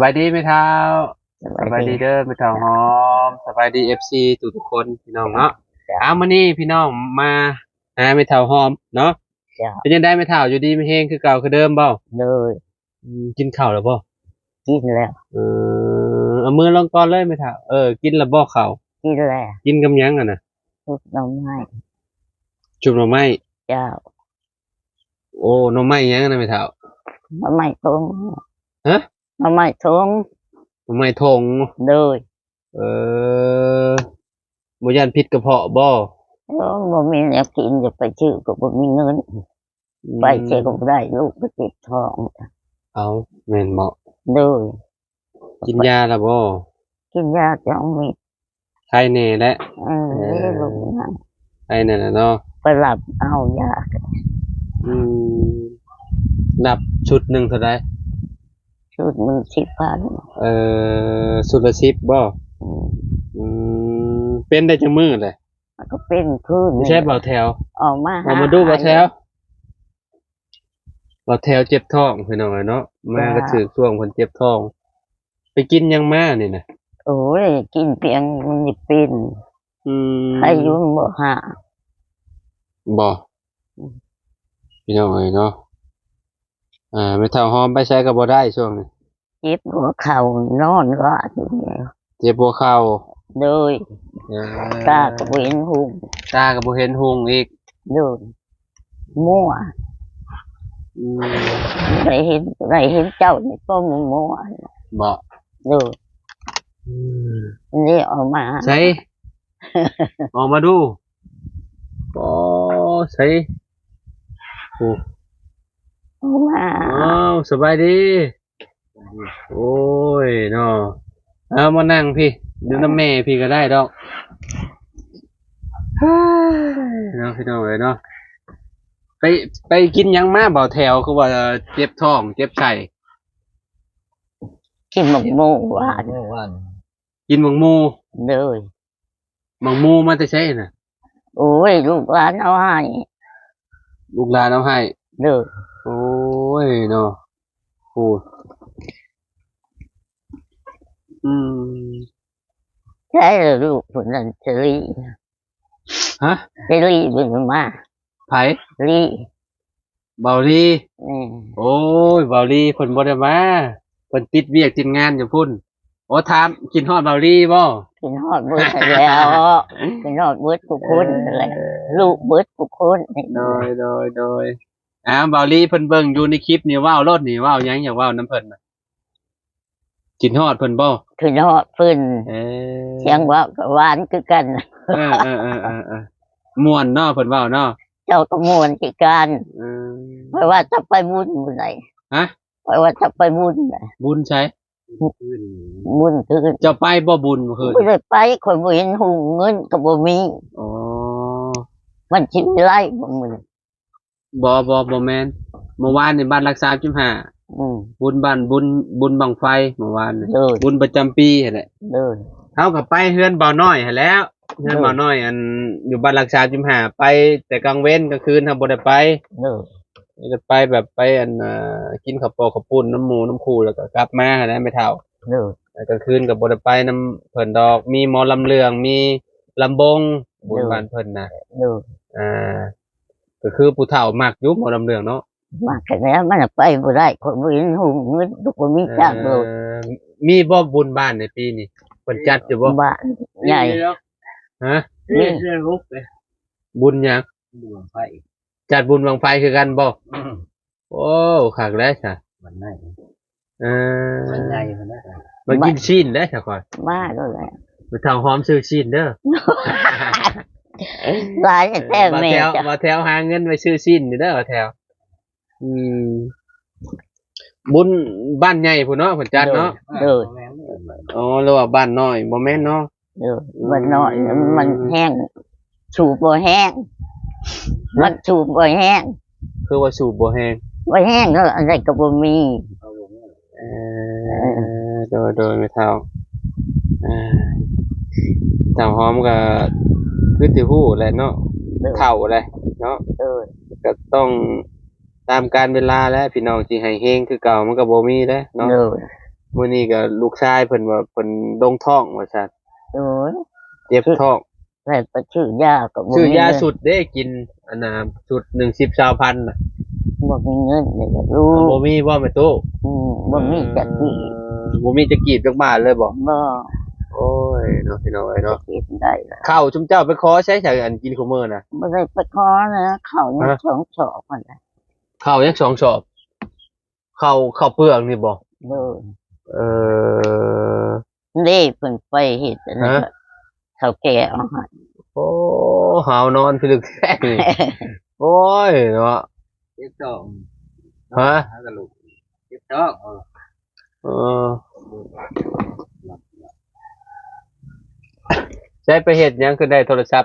ບາຍດີແມ່ເຖົ້າ. ສະບາຍດີເດີແມ່ເຖົ້າຫອມ. ສະບາຍດີ ເອັຟຊີ ທຸກໆຄົນພີ່ນ້ອງເນາະ. ເອົາ ມື້ນີ້ພີ່ນ້ອງມາຫາແມ່ເຖົ້າຫອມເນາະ. ເປັນຈັ່ງໃດແມ່ເຖົ້າ ຢູ່ດີມີແຮງຄືເກົ່າຄືເດີມບໍ່? ໂດຍ. ອືມ ກິນເຂົ້າແລ້ວບໍ່? ກິນແລ້ວ. ເອີ ເອົາມືລົງກ່ອນເລີຍແມ່ເຖົ້າ. ເອີ ກິນແລ້ວບໍ່ເຂົ້າ? ກິນແລ້ວ. ກິນກັບຫຍັງຫັ້ນນະ? ຊຸບໜໍ່ໄມ້. ຊຸບໜໍ່ໄມ້? ເຈົ້າ. ໂອ້ ໜໍ່ໄມ້ຫຍັງນະແມ່ເຖົ້າ? ໜໍ່ໄມ້ຖົງ. ຮະ? ໜໍ່ໄມ້ຖົງ. ໜໍ່ໄມ້ຖົງ. ໂດຍ. ເອີ ບໍ່ຢ້ານຜິດກະເພາະບໍ່? ໂອ້ ບໍ່ມີແນວກິນ ຈະໄປຊື້ກໍບໍ່ມີເງິນ. ອືມ ໄປໃສກໍບໍ່ໄດ້ ລູກກໍເຈັບທ້ອງ. ເອົ້າ ແມ່ນບໍ່? ໂດຍ. ກິນຢາແລ້ວບໍ່? ກິນຢາສອງເມັດ. ໄຄແນ່ແຫຼະ. ເອີ ເອີ ລູກນະ ໄຄແນ່ແຫຼະເນາະ. ໄປຮັບເອົາຢາ. ອືມ ນັບຊຸດໜຶ່ງເທົ່າໃດ? ຊຸດໜຶ່ງສິບພັນ. ເອີ ຊຸດລະສິບບໍ່? ອືມ ອືມ ເປັນໄດ້ຈັກມື້ແຫຼະ? ມັນກໍເປັນຄືນ ໃຊ້ເບົາແຖວ ອອກມາ ອອກມາດູເບົາແຖວ. ເບົາແຖວເຈັບທ້ອງພີ່ນ້ອງເອີຍເນາະ. ມາກໍຖືກຊ່ວງເພິ່ນເຈັບທ້ອງ. ໄປກິນຫຍັງມານີ້ນະ? ໂອ້ຍ ກິນປຽງມັນນີ້ເປັນ. ອືມ ໄຂ້ຢູ່ບໍ່ຫາ ບໍ່? ອືມ ພີ່ນ້ອງເອີຍເນາະ. ອ່າ ແມ່ເຖົ້າຫອມໄປໃສກໍບໍ່ໄດ້ຊ່ວງນີ້. ເຈັບຫົວເຂົ່າ ນອນກໍ ເຈັບຫົວເຂົ່າ. ໂດຍ. ເອີ ຕາກໍບໍ່ເຫັນຮຸ່ງ. ຕາກໍບໍ່ເຫັນຮຸ່ງອີກ. ໂດຍ. ມົວ. ອືມ ໄດ້ເຫັນ ໄດ້ເຫັນເຈົ້ານີ້ກໍມົວໆ. ບໍ່? ໂດຍ. ອືມ ນີ້ອອກມາ ໃສ ອອກມາດູ. ບໍ່ ໃສ ໂອ້ ອອກມາ. ອ້າວ ສະບາຍດີ. ໂອ້ຍເນາະ ເອົາມານັ່ງພີ້ ຢູ່ນຳແມ່ພີ້ກໍໄດ້ດອກເນາະ ພີ່ນ້ອງເອີຍເນາະ. ໄປ ໄປກິນຫຍັງມາ ເບົາແຖວ ຄືວ່າເຈັບທ້ອງເຈັບໄສ້? ກິນໝາກໂມວານ ກິນໝາກໂມ. ໂດຍ. ໝາກໂມມາແຕ່ໃສນະ? ໂອ້ຍ ລູກຫຼານເອົາໃຫ້. ລູກຫຼານເອົາໃຫ້. ໂດຍ. ໂອ້ຍເນາະ ໂອ້ ອືມ ໃຊ່ລະ ລູກຜູ້ນັ້ນ ເຈລີ. ຮະ? ເຈລີບໍ່ໄດ້ມາ. ໃຜ? ລີ. ເບົາລີ. ແມ່ນ. ໂອ້ຍ ເບົາລີເພິ່ນບໍ່ໄດ້ມາ ເພິ່ນຕິດວຽກຕິດງານຢູ່ພຸ້ນ. ໂອ້ ຖາມ ຄິດຮອດເບົາລີບໍ່? ຄິດຮອດເບິດຫັ້ນແລ້ວ ຄິດຮອດເບິດທຸກຄົນແຫຼະ ເອີ ລູກເບິດທຸກຄົນ. ໂດຍ ໂດຍ ໂດຍ. ອ້າວ ເບົາລີເພິ່ນເບິ່ງຢູ່ໃນຄລິບນີ້ ເວົ້າໂລດນີ້ ເວົ້າຫຍັງຢາກເວົ້ານຳເພິ່ນນະ? ຄິດຮອດເພິ່ນບໍ່? ຄິດຮອດເພິ່ນ. ເອີ ສຽງເວົ້າກໍຫວານຄືກັນ. ເອີ ເອີ ເອີ ເອີ ເອີ ມ່ວນເນາະ ເພິ່ນເວົ້າເນາະ. ເຈົ້າກໍມ່ວນຄືກັນ. ເອີ ຂ້ອຍວ່າຈະໄປບຸນມື້ໃດ. ຮະ? ຂ້ອຍວ່າຈະໄປບຸນ. ບຸນໃສ? ບຸນຄືນ. ເຈົ້າໄປບໍ່ບຸນມື້ຄືນ? ບໍ່ໄດ້ໄປ ຂ້ອຍບໍ່ເຫັນຮຸ່ງ ເງິນກໍບໍ່ມີ. ອໍ ມັນຊິມີໄຫຼບໍ່ມື້ນີ້? ບໍ່ ບໍ່ ບໍ່ແມ່ນ ເມື່ອວານນີ້ບ້ານຫຼັກສາມສິບຫ້າ. ອືມ ບຸນບ້ານ ບຸນ ບຸນບັ້ງໄຟເມື່ອວານນີ້. ໂດຍ. ບຸນປະຈຳປີຫັ້ນແຫຼະ. ໂດຍ. ເຮົາກໍໄປເຮືອນເບົານ້ອຍຫັ້ນແຫຼ້ວ ເຮືອນເບົານ້ອຍ ໂດຍ ອັນຢູ່ບ້ານຫຼັກສາມສິບຫ້າ ໄປແຕ່ກາງເວັນ ກາງຄືນເຮົາບໍ່ໄດ້ໄປ. ໂດຍ. ໄດ້ໄປແບບໄປ ອັນ ເອີ ກິນເຂົ້າປອກເຂົ້າປຸ້ນນຳໝູ່ນຳຄູ່ ແລ້ວກໍກັບມາຫັ້ນແຫຼະແມ່ເຖົ້າ. ໂດຍ. ແລ້ວກາງຄືນກໍບໍ່ໄດ້ໄປນຳເພິ່ນດອກ ມີໝໍລຳເລື່ອງ ມີລຳວົງ ບຸນ ໂດຍ ບ້ານເພິ່ນນະ. ໂດຍ. ອ່າ ກໍຄືຜູ້ເຖົ້າມັກຢູ່ໝໍລຳເລື່ອງເນາະ. ມັກແລ້ວ ມັນໄປບໍ່ໄດ້ ຂ້ອຍບໍ່ເຫັນຮຸ່ງ ເງິນກໍບໍ່ມີຈັກໂລດ. ເອີ ມີບໍ່ບຸນບ້ານໃນປີນີ້ ເພິ່ນຈັດຢູ່ບໍ່? ບ້ານໃຫຍ່. ຮະ? ມີ. ບຸນຫຍັງ? ບຸນບັ້ງໄຟ. ຈັດບຸນບັ້ງໄຟຄືກັນບໍ່? ອືມ. ໂອ້ ຄັກແລ້ວຊະ ບ້ານໃຫຍ່. ເອີ ມັນໃຫຍ່ພຸ້ນນະ. ມາກິນຊີ້ນເດ້ຊະຂ້ອຍ ມາໂລດແຫຼະ. ແມ່ເຖົ້າຫອມຊື້ຊີ້ນເດີ. ຫຼາຍແທ້ແມ່ ບ່າວແຖວ ເຈົ້າ ບ່າວແຖວຫາເງິນໄປຊື້ຊີ້ນຢູ່ເດີບ່າວແຖວ. ອືມ ບຸນບ້ານໃຫຍ່ພຸ້ນເນາະ ເພິ່ນຈັດເນາະ. ໂດຍ. ອໍ ຫຼືວ່າບ້ານນ້ອຍ ບໍ່ແມ່ນເນາະ. ເອີ ອືມ ມັນນ້ອຍ ມັນແຮງ ສູບບໍ່ແຮງ ມັນສູບບໍ່ແຮງ. ຄືວ່າສູບບໍ່ແຮງ? ບໍ່ແຮງ ເອີ ອັນໃດກໍບໍ່ມີ. ເອີ ເອີ ໂດຍ ໂດຍ ແມ່ເຖົ້າ. ເອີ ເຖົ້າຫອມກໍຄືຊິຮູ້ແຫຼະເນາະ. ໂດຍ. ເຖົ້າແຫຼະເນາະ. ໂດຍ. ກໍຕ້ອງ ຕາມການເວລາແຫຼະ ພີ່ນ້ອງ ຊິໃຫ້ເຮງຄືເກົ່າມັນກໍບໍ່ມີແຫຼະເນາະ. ໂດຍ. ມື້ນີ້ກໍລູກຊາຍເພິ່ນວ່າເພິ່ນລົງທ້ອງວ່າຊັ້ນ. ໂອ້ຍ ເຈັບທ້ອງ ແລ້ວໄປຊື້ຢາກໍບໍ່ມີ ຊື້ຢາຊຸດເດ້ ກິນອັນນ່າ ຊຸດໜຶ່ງສິບຊາວພັນນະ. ບໍ່ມີເງິນເດ້ລູກ. ບໍ່ມີບໍ່ແມ່ຕູ້? ອືມ ບໍ່ມີຈັກກີບ. ເອີ ບໍ່ມີຈັກກີບຈັກບາດເລີຍບໍ່? ບໍ່. ໂອ້ຍເນາະ ພີ່ນ້ອງເອີຍເນາະ ເຮັດໄດ້ລະ. ເຂົ້າຊຸມເຈົ້າໄປຂໍໃສ ອັນກິນຄູ່ມື້ນະ? ບໍ່ໄດ້ໄປຂໍນະ ເຂົ້າຍັງສອງສອບຫັ້ນແຫຼະ. ເຂົ້າຍັງສອງສອບ? ເຂົ້າ ເຂົ້າເປືອກນີ້ບໍ່? ໂດຍ. ເອີ ເດ້ ເພິ່ນໄປເຮັດອັນນັ້ນ ຮະ? ເຖົ້າແກ່ເອົາໃຫ້. ໂອ້ ຫາວນອນພິລຶກແທ້ນີ້. ໂອ້ຍເນາະ ເຈັບທ້ອງ. ຮະ? ຫາກະລຸກ ເຈັບທ້ອງ. ເອີ ເອີ ໃຊ້ໄປເຮັດຫຍັງ ຄືໄດ້ໂທລະສັບ?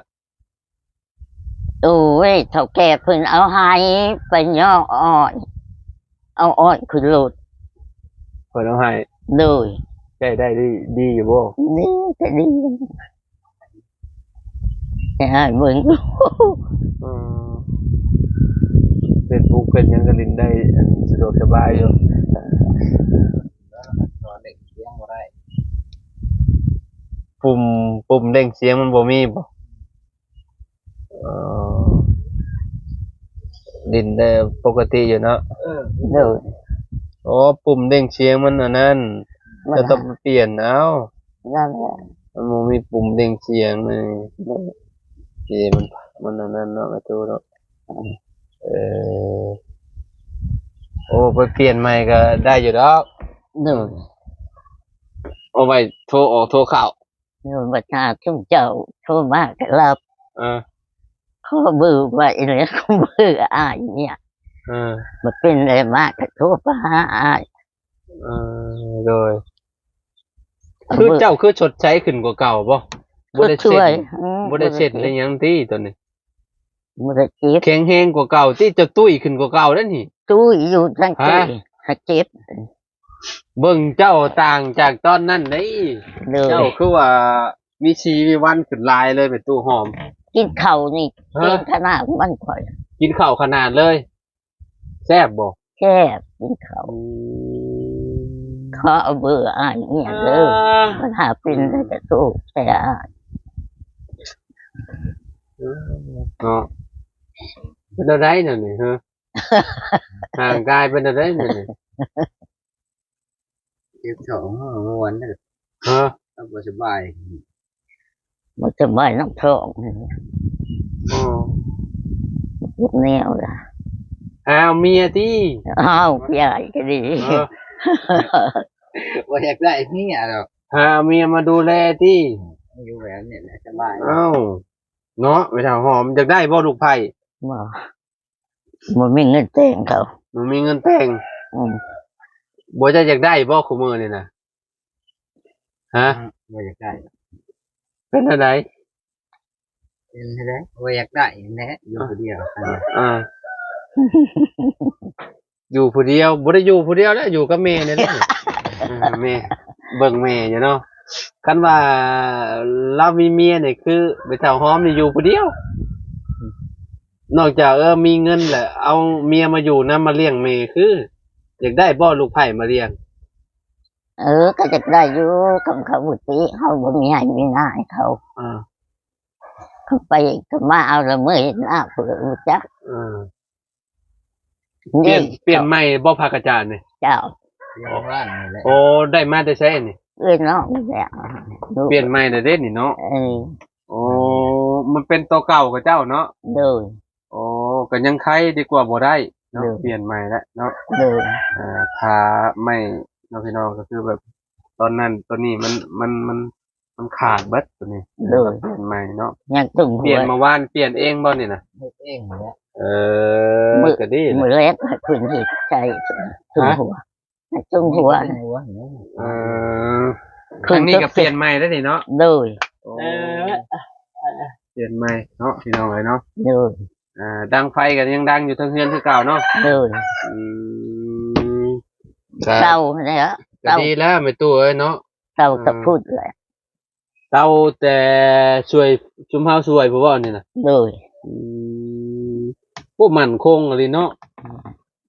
ໂອ້ຍ ເຖົ້າແກ່ເພິ່ນເອົາໃຫ້ ໄປຍໍອ້ອຍ ເອົາອ້ອຍຂຶ້ນລົດ ເພິ່ນເອົາໃຫ້. ໂດຍ. ໃຊ້ໄດ້ດີ ດີຢູ່ບໍ່? ດີ ກໍດີ ແຕ່ອ້າຍເບິ່ງ. ເອີ ເຟສບຸກເຟສຫຍັງກໍຫຼິ້ນໄດ້ ອັນ ສະດວກສະບາຍຢູ່. ສອນເດັກສຽງບໍ່ໄດ້ ປຸ່ມ ປຸ່ມເລັ່ງສຽງມັນບໍ່ມີບໍ່? ເອີ ຫຼິ້ນໄດ້ປົກກະຕິຢູ່ເນາະ. ເອີ ໂດຍ. ໂອ້ ປຸ່ມເລັ່ງສຽງມັນອັນນັ້ນ ມັນ ກໍຕ້ອງໄປປ່ຽນເອົາ. ນັ້ນແຫຼະ ມັນບໍ່ມີປຸ່ມເລັ່ງສຽງນີ້. ໂດຍ. ເກມມັນ ມັນອັນນັ້ນເນາະ ປະຕູເນາະ. ເອີ ໂອ້ ໄປປ່ຽນໃໝ່ກໍໄດ້ຢູ່ດອກ. ໂດຍ. ເອົາໄວ້ໂທອອກໂທເຂົ້າ. ໂດຍ ບັດຖ້າຊຸມເຈົ້າໂທມາກໍຮັບ. ເອີ ຂໍເບີໄວ້ແລ້ວ ຂໍເບີອ້າຍເມຍ. ເອີ ບັດເປັນແລ້ວມາກໍໂທໄປຫາອ້າຍ. ເອີ ໂດຍ. ຄືເຈົ້າຄືຊົດໃສຂຶ້ນກວ່າເກົ່າບໍ່? ບໍ່ໄດ້ເຊັນ ບໍ່ໄດ້ເຊັນໄດ້ຫຍັງຕິຕອນນີ້? ບໍ່ໄດ້ເຈັບ. ແຂງແຮງກວ່າເກົ່າຕິ? ເຈົ້າຕຸ້ຍຂຶ້ນກວ່າເກົ່າເດ້ນີ້. ຕຸ້ຍຢູ່ ຈັ່ງຕຸ້ຍ ຫາເຈັບ. ເບິ່ງເຈົ້າຕ່າງຈາກຕອນນັ້ນເດ້. ໂດຍ. ເຈົ້າຄືວ່າມີຊີວິວັນຂຶ້ນຫຼາຍເລີຍ ແມ່ຕູ້ຫອມ. ກິນເຂົ້ານີ້ ຮະ? ເກັ່ງຂະໜາດມັນຂ້ອຍ ກິນເຂົ້າຂະໜາດເລີຍ. ແຊບບໍ່? ແຊບ ກິນເຂົ້າ. ອືມ ຂໍເບີອ້າຍເມຍເດີ. ອ່າ ມັນຫາເປັນໄດ້ແຕ່ໂທແຕ່ອ້າຍ. ເອີ ເນາະ ເປັນແນວໃດແນວນີ້ ຮະ? ຮ່າງກາຍເປັນແນວໃດແນວນີ້? ເຈັບທ້ອງ ມ່ວນເດີ. ຮະ? ເຮົາບໍ່ສະບາຍ. ບໍ່ສະບາຍນຳທ້ອງ. ອໍ ເຈັບແນວລະ ຫາເມຍຕິ? ອ້າວ ຍາຍກໍດີ. ເອີ ບໍ່ຢາກໄດ້ເມຍດອກ ຫາເມຍມາດູແລຕິ? ຢູ່ແບບນີ້ແຫຼະສະບາຍ. ອ້າວ ເນາະ ແມ່ເຖົ້າຫອມ ຢາກໄດ້ບໍ່ລູກໃພ້? ບໍ່. ບໍ່ມີເງິນແຕ່ງເຂົາ. ບໍ່ມີເງິນແຕ່ງ. ອືມ ບໍ່ ເຈົ້າຢາກໄດ້ບໍ່ຄູ່ມື້ນີ້ນະ? ຮະ? ບໍ່ຢາກໄດ້. ເປັນແນວໃດ? ເປັນແນວໃດ? ບໍ່ຢາກໄດ້ແຫຼະ ຢູ່ຜູ້ດຽວ. ອ່າ ຢູ່ຜູ້ດຽວ ບໍ່ໄດ້ຢູ່ຜູ້ດຽວແຫຼະ ຢູ່ກັບແມ່ນີ້ແຫຼະ. ເອີ ແມ່ ເບິ່ງແມ່ຢູ່ເນາະ. ຄັນວ່າລາວມີເມຍນີ້ ຄືແມ່ເຖົ້າຫອມນີ້ຢູ່ຜູ້ດຽວ. ນອກຈາກ ເອີ ມີເງິນແຫຼະ ເອົາເມຍມາຢູ່ນຳ ມາລ້ຽງແມ່ ຄືຢາກໄດ້ບໍ່ລູກໃພ້ມາລ້ຽງ? ເອີ ກໍຢາກໄດ້ຢູ່ ຄັນເຂົາບໍ່ຕິ ເຮົາບໍ່ມີໃຫ້ມີນາໃຫ້ເຂົາ. ອ່າ ເຂົາໄປກໍມາເອົາລະເມີເຮັດນາ ເພິ່ນຮູ້ຈັກ. ອ່າ ປ່ຽນ ປ່ຽນໃໝ່ບໍ່ ພະອາຈານນີ້? ເຈົ້າ. ປ່ຽນວານນີ້ແຫຼະ. ໂອ້ ໄດ້ມາແຕ່ໃສນີ້? ເອື້ອຍນ້ອງນີ້ແຫຼະ. ປ່ຽນໃໝ່ແລ້ວເດ້ນີ້ເນາະ. ເອີ ໂອ້ ມັນເປັນໂຕເກົ່າຂອງເຈົ້າເນາະ? ໂດຍ. ໂອ້ ກໍຍັງໄຄດີກວ່າບໍ່ໄດ້ເນາະ. ໂດຍ. ປ່ຽນໃໝ່ແລ້ວເນາະ. ໂດຍ. ເອີ ຜ້າໄມ້ເນາະ ພີ່ນ້ອງ ກໍຄືແບບຕອນນັ້ນ ຕອນນີ້ມັນ ມັນ ມັນ ມັນຂາດເບິດໂຕນີ້. ໂດຍ. ປ່ຽນໃໝ່ເນາະ ຍັງຕຸ້ມຫົວ. ປ່ຽນມາວານ ປ່ຽນເອງບໍ່ນີ້ນະ? ເຮັດເອງແຫຼະ. ເອີ ມື້ ກໍດີ ມື້ແລກໃຫ້ເພິ່ນເຮັດໃສ່ ຕຸ້ມຫົວ. ໃຫ້ຕຸ້ມຫົວ. ໃຫ້ຕຸ້ມຫົວ. ເອີ ເພິ່ນ ອັນນີ້ກໍປ່ຽນໃໝ່ແລ້ວນີ້ເນາະ? ໂດຍ. ໂອ້ ເອີ ປ່ຽນໃໝ່ເນາະ ພີ່ນ້ອງເອີຍເນາະ. ໂດຍ. ອ່າ ດັງໄຟກໍຍັງດັງຢູ່ເທິງເຮືອນຄືເກົ່າເນາະ? ໂດຍ. ອືມ ກໍເຕົາຫັ້ນແຫຼະ ກໍດີແລ້ວແມ່ຕູ້ເອີຍເນາະ. ເຕົາ ເອີ ກໍພຸດແຫຼະ. ເຕົາແຕ່ຊ່ວຍ ຊຸມເຮົາຊ່ວຍຜູ້ເວົ້ານີ້ນະ? ໂດຍ. ອືມ ໂອ້ ໝັ້ນຄົງອີ່ຫຼີເນາະ. ອື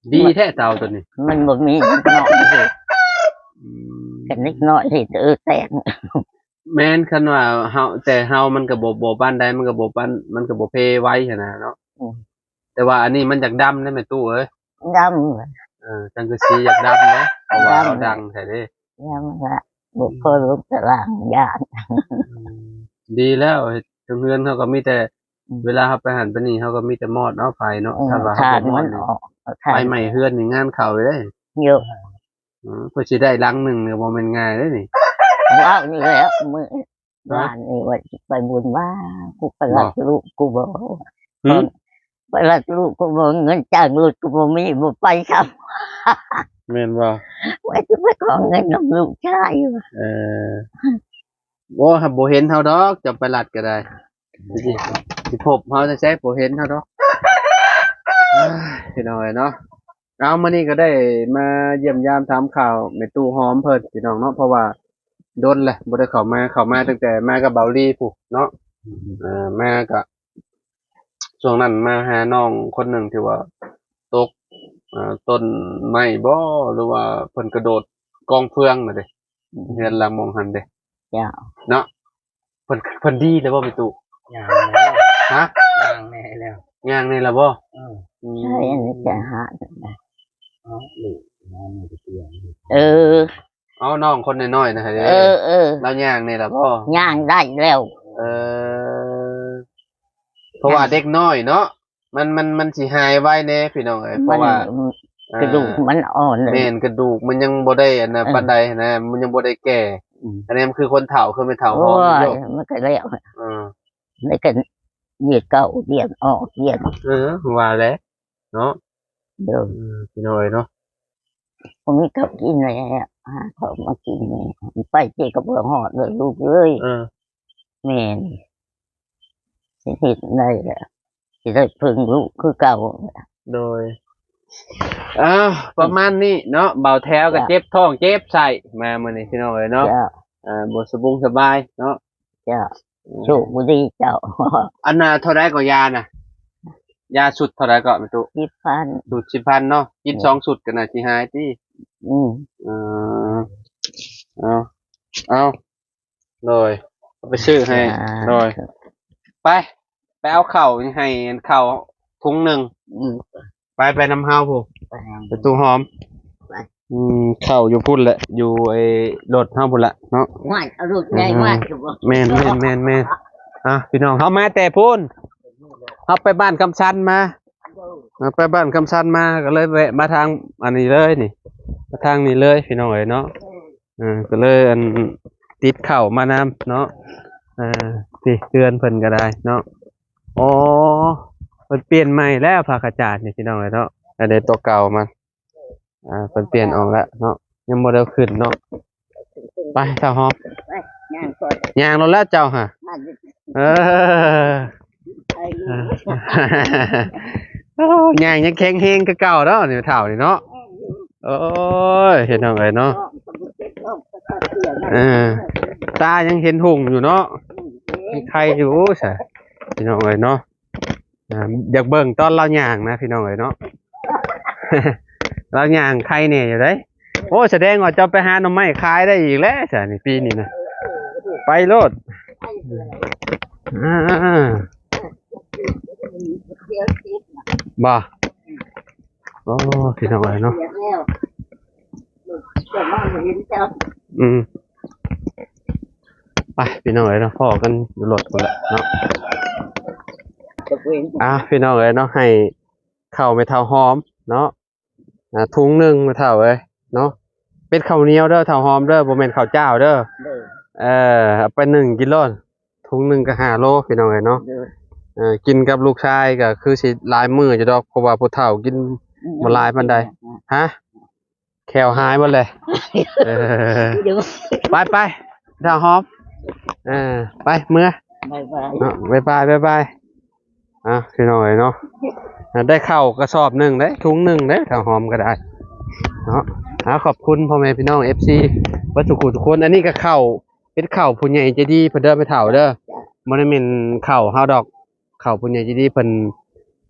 ມ ດີແທ້ເຕົາໂຕນີ້. ມັນບໍ່ມີເນາະ. ອືມ ກັນເລັກນ້ອຍເຮັດເອີແຕກ. ແມ່ນ ຄັນວ່າເຮົາ ແຕ່ເຮົາມັນກໍບໍ່ ບໍ່ປານໃດ ມັນກໍບໍ່ປານ ມັນກໍບໍ່ເພໄວຫັ້ນນະເນາະ. ອືມ ແຕ່ວ່າອັນນີ້ມັນຢາກດຳເດ້ແມ່ຕູ້ເອີຍ. ດຳ ເອີ ສັງກະສີຢາກດຳເດ້ ເພາະວ່າເຮົາດັງແທ້ເດ້. ດຳລະ ບໍ່ພໍລຸກຕະລາງຢ້ານ. ອືມ ດີແລ້ວ ເທິງເຮືອນເຮົາກໍມີແຕ່ ອືມ ເວລາເຮົາໄປຫັ້ນໄປນີ້ ເຮົາກໍມີແຕ່ມອດເອົາໄຟເນາະ. ເອີ ຖ້າວ່າເຮົາບໍ່ມອດນີ້ ໄຟໄໝ້ເຮືອນນີ້ງານເຂົ້າເດ້. ເຍາະ ເອີ ເພື່ອຊິໄດ້ຫຼັງໜຶ່ງນີ້ບໍ່ແມ່ນງ່າຍເດ້ນີ້. ວ້າວນີ້ແຫຼະ ມື້ວານນີ້ວ່າຊິໄປບຸນ ວ່າ ກູໄປລັດລູກກູບໍ່. ຫືມ? ໄປລັດລູກກູບໍ່ ເງິນຈ້າງລົດກູບໍ່ມີ ບໍ່ໄປຊ້ຳ. ແມ່ນບໍ່? ວ່າຊິໄປຂໍເງິນນຳລູກຊາຍ. ເອີ ບໍ່ ຫາກບໍ່ເຫັນເຮົາດອກ ເຈົ້າໄປລັດກໍໄດ້. ຊິ ຊິພົບເຮົາແທ້ໆ ບໍ່ເຫັນເຮົາດອກ. ອ້າຍ ພີ່ນ້ອງເອີຍເນາະ. ເອົາ ມື້ນີ້ກໍໄດ້ມາຢ້ຽມຢາມຖາມຂ່າວແມ່ຕູ້ຫອມເພິ່ນ ພີ່ນ້ອງເນາະ ເພາະວ່າດົນແຫຼະບໍ່ໄດ້ເຂົ້າມາ ເຂົ້າມາຕັ້ງແຕ່ມາກັບເບົາລີພຸ້ນເນາະ. ເອີ ມາກະ ຊ່ວງນັ້ນມາຫານ້ອງຄົນໜຶ່ງທີ່ວ່າຕົກ ເອີ ຕົ້ນໄມ້ບໍ ຫຼືວ່າເພິ່ນກະໂດດກອງເຟືອງນະເດ້. ອືມ ເຮືອນຫຼັງໝ່ອງຫັ້ນເດ້. ເຈົ້າ ເນາະ ເພິ່ນ ເພິ່ນດີແລ້ວບໍ່ແມ່ຕູ້? ຍ່າງແລ້ວ. ຮະ? ຍ່າງແດ່ແລ້ວ. ຍ່າງແດ່ແລ້ວບໍ່? ເອີ ອືມ ໃຊ່ ອັນນີ້ຈະຫາ ເອີ ເອົາ ນ້ອງຄົນນ້ອຍໆ ເອີ ເອົານ້ອງຄົນນ້ອຍໆນະເດ້. ເອີ ເອີ ລາວຍ່າງແດ່ແລ້ວບໍ່? ຍ່າງໄດ້ແລ້ວ. ເອີ ເພາະວ່າເດັກນ້ອຍເນາະ ມັນ ມັນ ມັນຊິຫາຍໄວແດ່ພີ່ນ້ອງເອີຍ ເພາະວ່າ ມັນ ເອີ ກະດູກມັນອ່ອນ. ແມ່ນ ກະດູກມັນຍັງບໍ່ໄດ້ອັນນະ ເອີ ປານໃດຫັ້ນນະ ມັນຍັງບໍ່ໄດ້ແກ່. ອືມ ອັນນີ້ມັນຄືຄົນເຖົ້າ ຄືແມ່ເຖົ້າຫອມຢູ່. ໂອ້ຍ ມັນກະແລ້ວ ເອີ ແລ້ວກະວຽກເຂົ້າວຽກອອກວຽກ ເອີ ວ່າແຫຼະເນາະ. ໂດຍ ເອີ ພີ່ນ້ອງເອີຍເນາະ ບໍ່ມີເຂົ້າກິນແລ້ວ ຫາເຂົ້າມາກິນ ໄປເຈກະເພື່ອຮອດເດີລູກເອີຍ. ເອີ ແມ່ນ ຊິເຮັດໄດ້ລະ ຊິໄດ້ເພິ່ງລູກຄືເກົ່າ. ໂດຍ ອ້າວ ປະມານນີ້ເນາະ ເບົາແຖວກໍເຈັບທ້ອງເຈັບໄສ້ມາມື້ນີ້ ພີ່ນ້ອງເອີຍເນາະ. ເຈົ້າ ເອີ ບໍ່ສະບົງສະບາຍເນາະ. ເຈົ້າ ໂຊກບໍ່ດີເຈົ້າ. ອັນນ່າ ເທົ່າໃດກໍຢານະ? ຢາຊຸດເທົ່າໃດກໍແມ່ຕູ້? ສິບພັນ. ຊຸດສິບພັນເນາະ ກິນສອງຊຸດກໍໜ້າຊິຫາຍຕິ. ອືມ ເອີ ເອົາ ເອົາ ໂດຍ ເອົາໄປຊື້ໃຫ້. ໂດຍ ໄປ ໄປເອົາເຂົ້າໃຫ້ ເຂົ້າຖົງໜຶ່ງ. ອືມ ໄປ ໄປນຳເຮົາພຸ້ນ ໄປນຳ ໄປຕູ້ຫອມ. ໄປ ອືມ ເຂົ້າຢູ່ພຸ້ນແຫຼະ ຢູ່ໄອ້ລົດເຮົາພຸ້ນແຫຼະເນາະ. ຫວາຍ ເອົາລົດໃຫຍ່ມາ. ແມ່ນໆໆໆ ອ່ະ ພີ່ນ້ອງ ເຮົາມາແຕ່ພຸ້ນ ເຮົາໄປບ້ານຄຳສັນມາ. ເອີ ໄປບ້ານຄຳສັນມາ ກໍເລີຍແວະມາທາງອັນນີ້ເລີຍນີ້ ມາທາງນີ້ເລີຍ ພີ່ນ້ອງເອີຍເນາະ. ເອີ ກໍເລີຍອັນ ຕິດເຂົ້າມານຳເນາະ. ເອີ ນີ້ເຮືອນເພິ່ນກໍໄດ້ເນາະ. ອໍ ເພິ່ນປ່ຽນໃໝ່ແລ້ວ ພະກະຈາດນີ້ ພີ່ນ້ອງເອີຍເນາະ. ອັນນີ້ຕົວເກົ່າມັນ ອ່າ ເພິ່ນປ່ຽນອອກແລ້ວເນາະ ຍັງບໍ່ໄດ້ເອົາຂຶ້ນເນາະ. ໄປ ທ້າວຫອມ ໄປ ຍ່າງກ່ອນ ຍ່າງໂລດແລ້ວເຈົ້າຫະ. ເອີ ໂອ້ ຍ່າງຍັງແຂງແຮງຄືເກົ່າເນາະ ນີ້ເຖົ້ານີ້ເນາະ. ໂອ້ຍ ພີ່ນ້ອງເອີຍເນາະ ເອີ ຕາຍັງເຫັນຮຸ່ງຢູ່ເນາະ ຍັງໄຄຢູ່ຊະ ພີ່ນ້ອງເອີຍເນາະ. ອ່າ ຢາກເບິ່ງຕອນລາວຍ່າງນະ ພີ່ນ້ອງເອີຍເນາະ ລາວຍ່າງໄຄແດ່ຢູ່ເດ້. ໂອ້ ສະແດງວ່າເຈົ້າໄປຫາໜໍ່ໄມ້ຂາຍໄດ້ອີກແລ້ວຊະນີ້ ປີນີ້ນະ ໄປໂລດ. ອ່າ ບໍ່ ໂອ້ ພີ່ນ້ອງເອີຍເນາະ ອືມ ໄປ ພີ່ນ້ອງເອີຍເນາະ ພໍ້ກັນຢູ່ລົດພຸ້ນແຫຼະເນາະ. ອ່າ ພີ່ນ້ອງເອີຍເນາະ ໃຫ້ເຂົ້າແມ່ເຖົ້າຫອມເນາະ ອ່າ ຖົງໜຶ່ງແມ່ເຖົ້າເອີຍເນາະ. ເປັນເຂົ້າໜຽວເດີ ເຖົ້າຫອມເດີ ບໍ່ແມ່ນເຂົ້າຈ້າວເດີ. ເອີ ເອົາໄປໜຶ່ງກິໂລ ຖົງໜຶ່ງກໍຫ້າໂລ ພີ່ນ້ອງເອີຍເນາະ. ເອີ ກິນກັບລູກຊາຍກໍຄືຊິຫຼາຍມື້ຢູ່ດອກ ເພາະວ່າຜູ້ເຖົ້າກິນບໍ່ຫຼາຍປານໃດ. ຮະ? ແຂ້ວຫາຍໝົດແຫຼະ. ເອີ ໄປໆ ທ້າວຫອມ ເອີ ໄປເມືອ ບາຍບາຍ ເນາະ ບາຍບາຍ ບາຍບາຍ. ອ່ະ ພີ່ນ້ອງເອີຍເນາະ ໄດ້ເຂົ້າກະສອບໜຶ່ງເດ້ ຖົງໜຶ່ງເດ້ ທ້າວຫອມກໍໄດ້ເນາະ. ອ່າ ຂອບຄຸນພໍ່ແມ່ພີ່ນ້ອງ ເອັຟຊີ ເບິດທຸກຜູ້ທຸກຄົນ. ອັນນີ້ກໍເຂົ້າ ເປັນເຂົ້າຜູ້ໃຫຍ່ໃຈດີເພິ່ນເດີ ແມ່ເຖົ້າເດີ ບໍ່ໄດ້ແມ່ນເຂົ້າເຮົາດອກ. ເຂົ້າຜູ້ໃຫຍ່ໃຈດີເພິ່ນ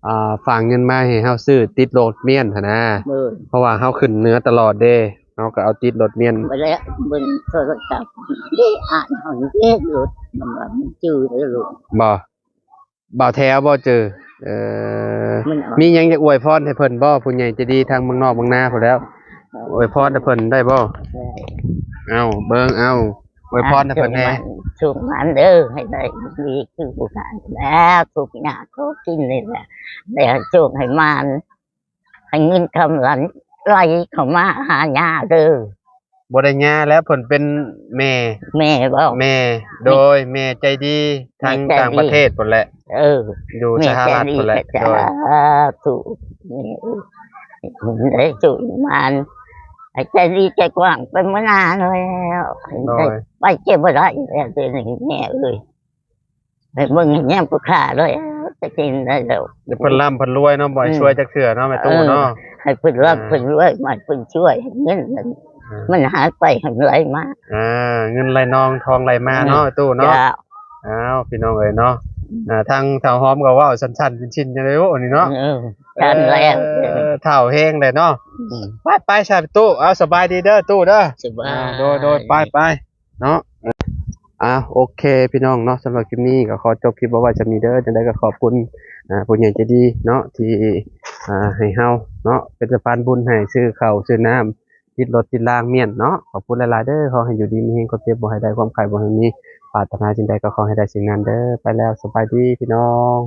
ອ່າ ຝາກເງິນມາໃຫ້ເຮົາຊື້ຕິດໂລດມ້ຽນຫັ້ນນະ. ເອີ ເພາະວ່າເຮົາຂຶ້ນເໜືອຕະຫຼອດເດ້ ເຮົາກໍເອົາຕິດລົດມ້ຽນ ບໍ່ໄດ້ເບິ່ງໂທລະສັບ ເດ້ອ່ານເຮົາເດ້ລົດ ມັນວ່າມັນຈື່ເດ້ລູກ ບໍ່ ບ່າວແຖວບໍ່ຈື່ ເອີ ມັນອອກ ມີຫຍັງຈະອວຍພອນໃຫ້ເພິ່ນບໍ່ ຜູ້ໃຫຍ່ໃຈດີທາງເມືອງນອກເມືອງນາພຸ້ນແລ້ວ ເອີ ອວຍພອນໃຫ້ເພິ່ນໄດ້ບໍ່ ເອີ ເອົາເບິ່ງ ເອົາ ອວຍພອນໃຫ້ເພິ່ນແດ່ ສຸກໝານເດີ ໃຫ້ໄດ້ດີຄືຜູ້ຂາຍແລ້ວ ທຸກຍາກທຸກກິນນີ້ແຫຼະ ແລ້ວໂຊກໃຫ້ໝານ ໃຫ້ເງິນຄຳຫຼັນໄຫຼເຂົ້າມາຫາຍ່າເດີ ບໍ່ໄດ້ຍ່າແລ້ວ ເພິ່ນເປັນແມ່ ແມ່ບໍ່ ແມ່ ໂດຍ ແມ່ໃຈດີ ທາງຕ່າງປະເທດພຸ້ນແຫຼະ ເອີ ຢູ່ສະຫະລັດພຸ້ນແຫຼະ ໂດຍ ສາທຸ ແມ່ເອີຍ ໃຫ້ເພິ່ນໄດ້ສຸກໝານ ໃຫ້ໃຈດີໃຈກວ້າງໄປເມືອໜ້າແລ້ວ ໂດຍ ໄປເຈັບບໍ່ໄດ້ແລ້ວ ດຽວນີ້ແມ່ເອີຍ ໄປເບິ່ງແຍມຜູ້ຂ້າເລີຍ ຈະກິນໄດ້ແລ້ວ ໃຫ້ເພິ່ນລ່ຳເພິ່ນລວຍເນາະ ບໍ່ໃຫ້ ເອີ ຊ່ວຍຈັກເທື່ອເນາະ ແມ່ຕູ້ເນາະ ເອີ ໃຫ້ເພິ່ນລ່ຳ ອ່າ ເພິ່ນລວຍ ໃຫ້ເພິ່ນຊ່ວຍ ໃຫ້ເງິນມັນ ອ່າ ມັນຫາຍໄປ ໃຫ້ມັນໄຫຼມາ ອ່າ ເງິນໄຫຼນອງ ທອງໄຫຼມາເນາະ ອືມ ແມ່ຕູ້ເນາະ ເຈົ້າ ອ້າວ ພີ່ນ້ອງເອີຍເນາະ ອືມ ອ່າ ທາງທ້າວຫອມກໍເວົ້າສັ້ນໆ ຊິນໆ ຈັ່ງໃດໂອ້ນີ້ເນາະ ເອີ ທັນແລ້ວ ເອີ ທ້າວແຮງແຫຼະເນາະ ອືມ ໄປໆ ຊະຕູ້ ເອົາ ສະບາຍດີເດີຕູ້ເດີ ສະບາຍ ອ່າ ໂດຍໆ ໄປໆ ເນາະ ອ່າ ໂອເຄ ພີ່ນ້ອງເນາະ ສຳລັບຄລິບນີ້ກໍຂໍຈົບຄລິບເອົາໄວ້ສ່ຳນີ້ເດີ ຈັ່ງໃດກໍຂອບຄຸນ ອ່າ ຜູ້ໃຫຍ່ໃຈດີເນາະ ທີ່ ອ່າ ໃຫ້ເຮົາເນາະ ເປັນສະພານບຸນໃຫ້ ຊື້ເຂົ້າຊື້ນ້ຳ ຕິດລົດຕິດລາງມ້ຽນເນາະ ຂອບຄຸນຫຼາຍໆເດີ ຂໍໃຫ້ຢູ່ດີມີແຮງ ຄວາມເຈັບບໍ່ໃຫ້ໄດ້ ຄວາມໄຂ້ບໍ່ໃຫ້ມີ ປາດຖະໜາສິ່ງໃດກໍຂໍໃຫ້ໄດ້ສິ່ງນັ້ນເດີ ໄປແລ້ວ ສະບາຍດີພີ່ນ້ອງ.